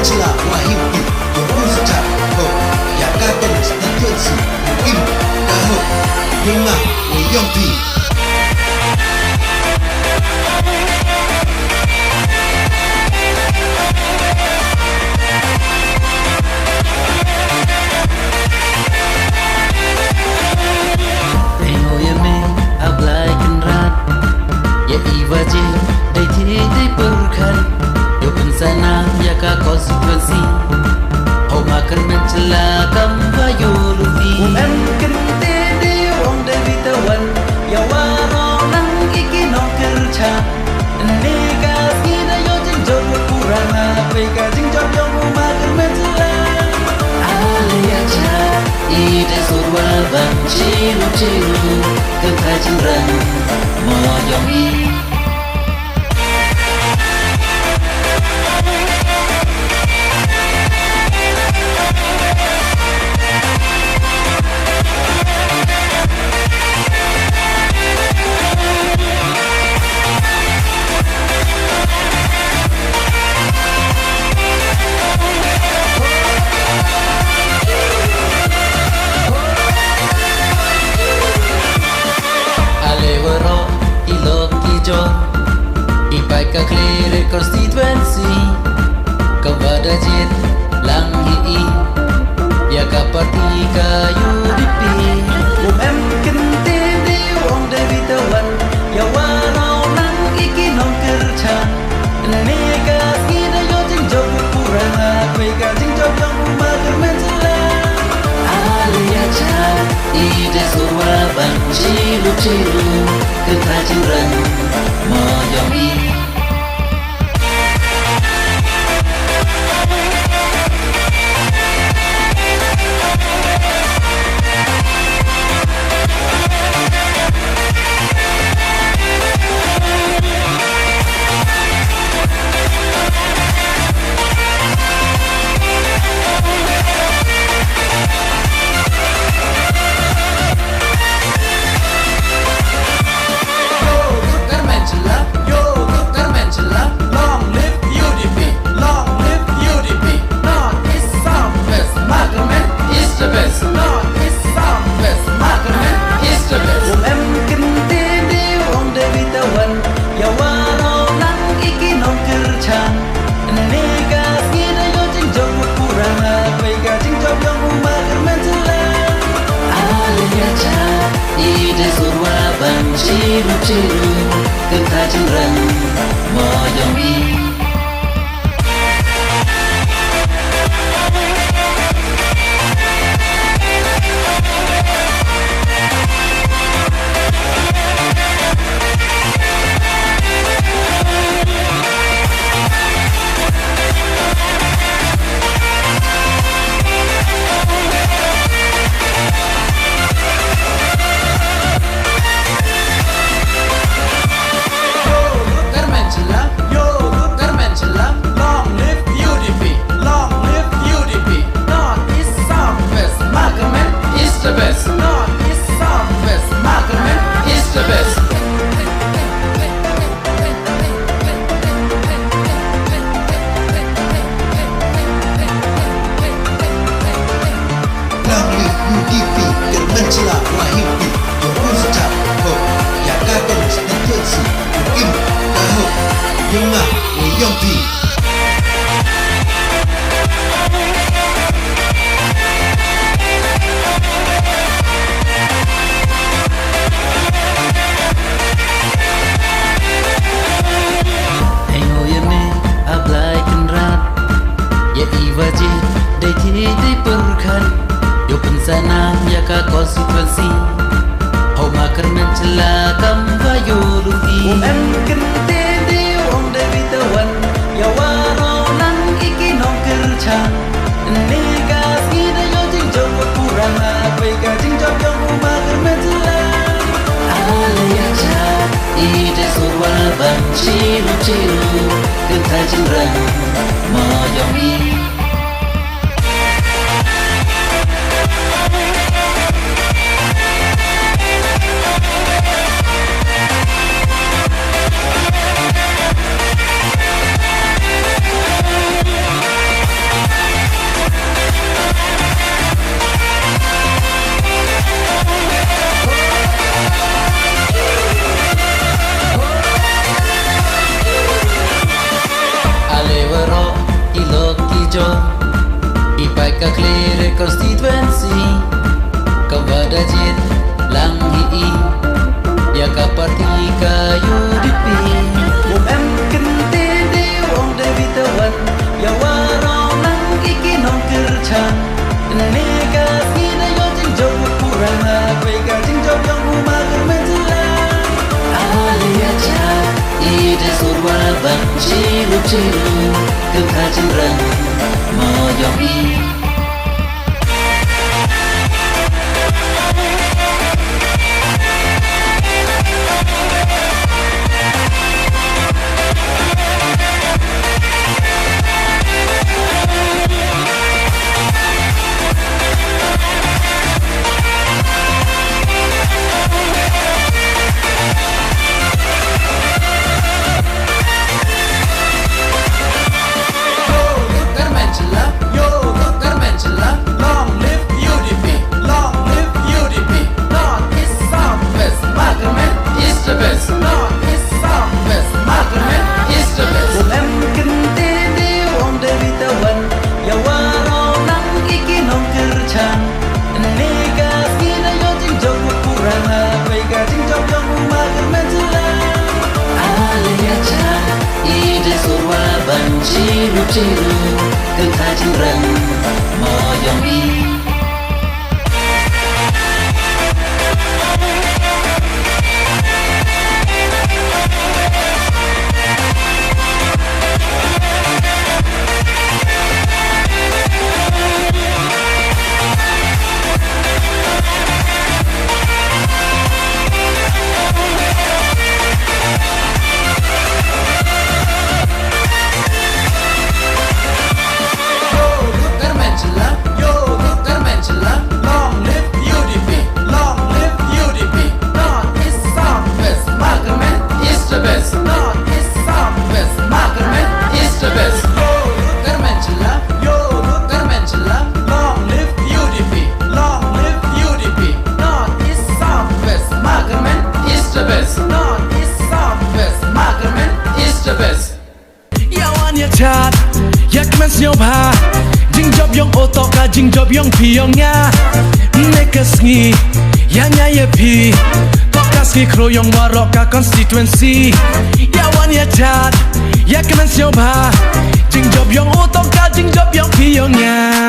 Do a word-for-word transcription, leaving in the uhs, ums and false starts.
Jylla wa him phi, ïa u sa jam, ho, ïa ka constituency, u im, ka hok, ïa nga, u ïong phi. Ïa me, a Blai Kynrad. Ïa i wa jin, dei thik dei pyrkhat. Ïoh pynsah na, ïa ka constituency. Ho ma kyrmen jylla kam wa ïoh ruti. U em kyntien de ong dei wi tawan. Ïa waroh nang i ki nongkyrchan. Ynne ka sngi da ïoh jingjop u pura na. Pei ka jingjop ïong u ma kyrmen jylla. Ale ïa cha, i dei sur wa ban chiru chiru. Kynthai chynrang, mo ïong i. Ale waroh i lok i jor, i pai ka Khliehriat constituency. Ka wa da jied lang hi i, ïa ka party ka U D P. U em kyntien de ong dei wi tawan, ïa waroh nang i ki nongkyrchan. Ynne ka sngi da ïoh jingjop u pura na, pei ka jingjop ïong u ma kyrmen jylla. Ale ïa cha, i dei sur wa ban chiru chiru. Kynthai chynrang, mo ïong i. Yo, Kyrmen Jylla, yo, Kyrmen Jylla, long live U D P, long live U D P, North East South West, ma kyrmen is the best, North East South West, ma kyrmen is the best. U em kyntien de ong dei wi tawan, ïa waroh nang i ki nongkyrchan. Ynne ka sngi da ïoh jingjop u pura na, pei ka jingjop ïong u ma kyrmen jylla. Ale ïa cha, i dei sur wa ban chiru chiru. Kynthai chynrang, mo ïong i. Yo, Kyrmen Jylla, yo, Kyrmen Jylla, long live U D P, long live U D P. North East South West, ma kyrmen is the best. North East South West, ma kyrmen is the best. Long live U D P, Kyrmen Jylla wa him phi, ïa u sa jam, ho, ïa ka constituency, u im, ka hok, ïa nga, u ïong phi. Ainguh ïa me, a Blai Kynrad. Ïa i wa jied, dei thik dei pyrkhat. Ïoh pynsah na, ïa ka constituency. Ho ma kyrmen jylla kam wa ïoh ruti. U em kyntien de ong dei wi tawan. Ïa waroh nang i ki nongkyrchan. Ynne ka sngi da ïoh jingjop u pura na, pei ka jingjop ïong u ma kyrmen jylla. Ale ïa cha, i dei sur wa ban chiru chiru. Kynthai chynrang, mo ïong i. Ïa ka party ka U D P. U em kynthei de u ong dei beit wan. Ïa waroh nang ki ki nongkyrchan. Ynne ka sngi da ïoh jingjop u Purana. Wei ka jingjop jong u Margaret Mengila. Ale ïa cha i de sur wa ban chiru chiru. Kynta chynrang mo ïong i. Yo, Government Chila, yo, Government Chila, long live U D P, long live U D P, North East South West, Margaret Meng is the best, North East South West, Margaret Meng is the best. U em kynthei de u ong dei beit wan, ïa waroh nang ki ki nongkyrchan. Ynne ka sngi da ïoh jingjop u Purana, wei ka jingjop jong u Margaret Mengila. Ale ïa cha i de sur wa ban chiru chiru. Kynta chynrang mo ïong i. Yo, Government Chila, yo, Government Chila, long live U D P, long live U D P, North East South West, Margaret Meng is the best, North East South West, Margaret Meng is the best. Yo, Government Chila, yo, Government Chila, long live U D P, long live U D P, North East South West, Margaret Meng is the best, North East South West, Margaret Meng is the best. Ïa wan ïa chat, ïa kmen sngewbha. Jingjop ïong u toh ka jingjop ïong phi ïong nga. Ynne ka sngi, ïa nga ïa phi, toh ka sngi khroo ïong waroh ka constituency. Ïa wan ïa chat, ïa kmen sngewbha. Jingjop ïong u toh ka jingjop ïong phi ïong nga.